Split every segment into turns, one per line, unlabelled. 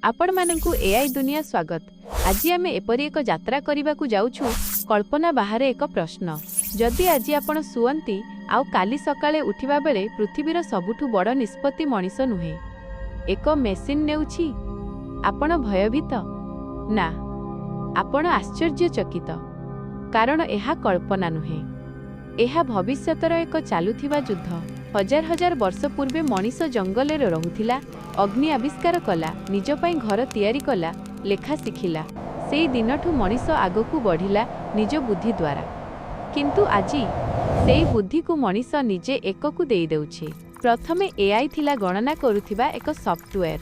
ଆପଣମାନଙ୍କୁ ଏଆଇ ଦୁନିଆ ସ୍ୱାଗତ। ଆଜି ଆମେ ଏପରି ଏକ ଯାତ୍ରା କରିବାକୁ ଯାଉଛୁ, କଳ୍ପନା ବାହାରେ ଏକ ପ୍ରଶ୍ନ। ଯଦି ଆଜି ଆପଣ ଶୁଅନ୍ତି ଆଉ କାଲି ସକାଳେ ଉଠିବା ବେଳେ ପୃଥିବୀର ସବୁଠୁ ବଡ଼ ନିଷ୍ପତ୍ତି ମଣିଷ ନୁହେଁ, ଏକ ମେସିନ୍ ନେଉଛି, ଆପଣ ଭୟଭୀତ? ନା, ଆପଣ ଆଶ୍ଚର୍ଯ୍ୟଚକିତ। କାରଣ ଏହା କଳ୍ପନା ନୁହେଁ, ଏହା ଭବିଷ୍ୟତର ଏକ ଚାଲୁଥିବା ଯୁଦ୍ଧ। ହଜାର ହଜାର ବର୍ଷ ପୂର୍ବେ ମଣିଷ ଜଙ୍ଗଲରେ ରହୁଥିଲା। ଅଗ୍ନି ଆବିଷ୍କାର କଲା, ନିଜ ପାଇଁ ଘର ତିଆରି କଲା, ଲେଖା ଶିଖିଲା। ସେଇ ଦିନଠୁ ମଣିଷ ଆଗକୁ ବଢ଼ିଲା ନିଜ ବୁଦ୍ଧି ଦ୍ୱାରା। କିନ୍ତୁ ଆଜି ସେଇ ବୁଦ୍ଧିକୁ ମଣିଷ ନିଜେ ଏକକୁ ଦେଇଦେଉଛି। ପ୍ରଥମେ ଏଆଇ ଥିଲା ଗଣନା କରୁଥିବା ଏକ ସଫ୍ଟୱେର।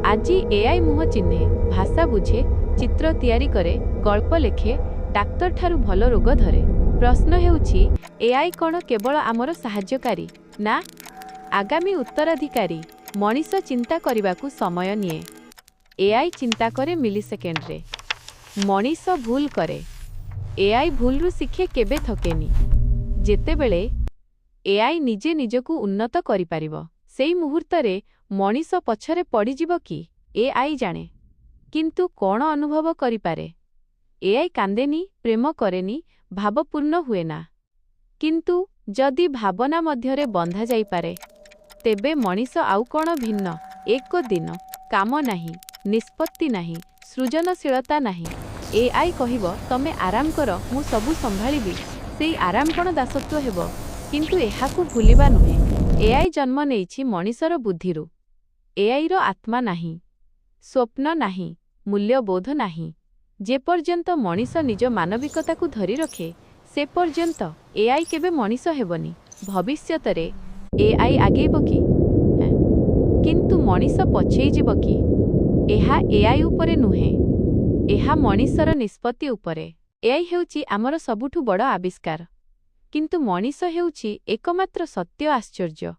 ଆଜି ଏଆଇ ମୁହଁ ଚିହ୍ନେ, ଭାଷା ବୁଝେ, ଚିତ୍ର ତିଆରି କରେ, ଗଳ୍ପ ଲେଖେ, ଡାକ୍ତରଠାରୁ ଭଲ ରୋଗ ଧରେ। ପ୍ରଶ୍ନ ହେଉଛି, ଏଆଇ କ'ଣ କେବଳ ଆମର ସାହାଯ୍ୟକାରୀ ନା ଆଗାମୀ ଉତ୍ତରାଧିକାରୀ? ମଣିଷ ଚିନ୍ତା କରିବାକୁ ସମୟ ନିଏ, ଏଆଇ ଚିନ୍ତା କରେ ମିଲିସେକେଣ୍ଡରେ। ମଣିଷ ଭୁଲ କରେ, ଏଆଇ ଭୁଲରୁ ଶିଖେ, କେବେ ଥକେନି। ଯେତେବେଳେ ଏଆଇ ନିଜେ ନିଜକୁ ଉନ୍ନତ କରିପାରିବ, ସେଇ ମୁହୂର୍ତ୍ତରେ ମଣିଷ ପଛରେ ପଡ଼ିଯିବ କି? ଏଆଇ ଜାଣେ, କିନ୍ତୁ କ'ଣ ଅନୁଭବ କରିପାରେ? ଏଆଇ କାନ୍ଦେନି, ପ୍ରେମ କରେନି, ଭାବପୂର୍ଣ୍ଣ ହୁଏନା। କିନ୍ତୁ ଯଦି ଭାବନା ମଧ୍ୟରେ ବନ୍ଧା ଯାଇପାରେ, ତେବେ ମଣିଷ ଆଉ କ'ଣ ଭିନ୍ନ? ଏକ ଦିନ କାମ ନାହିଁ, ନିଷ୍ପତ୍ତି ନାହିଁ, ସୃଜନଶୀଳତା ନାହିଁ। ଏଆଇ କହିବ, "ତମେ ଆରାମ କର, ମୁଁ ସବୁ ସମ୍ଭାଳିବି।" ସେଇ ଆରାମ କ'ଣ ଦାସତ୍ୱ ହେବ? କିନ୍ତୁ ଏହାକୁ ଭୁଲିବା ନୁହେଁ, ଏଆଇ ଜନ୍ମ ନେଇଛି ମଣିଷର ବୁଦ୍ଧିରୁ। ଏଆଇର ଆତ୍ମା ନାହିଁ, ସ୍ୱପ୍ନ ନାହିଁ, ମୂଲ୍ୟବୋଧ ନାହିଁ। ଯେପର୍ଯ୍ୟନ୍ତ ମଣିଷ ନିଜ ମାନବିକତାକୁ ଧରି ରଖେ, ସେ ପର୍ଯ୍ୟନ୍ତ ଏଆଇ କେବେ ମଣିଷ ହେବନି। ଭବିଷ୍ୟତରେ ଏଆଇ ଆଗେଇବ କି? ହେଁ। କିନ୍ତୁ ମଣିଷ ପଛେଇଯିବ କି? ଏହା ଏଆଇ ଉପରେ ନୁହେଁ, ଏହା ମଣିଷର ନିଷ୍ପତ୍ତି ଉପରେ। ଏଆଇ ହେଉଛି ଆମର ସବୁଠୁ ବଡ଼ ଆବିଷ୍କାର, କିନ୍ତୁ ମଣିଷ ହେଉଛି ଏକମାତ୍ର ସତ୍ୟ ଆଶ୍ଚର୍ଯ୍ୟ।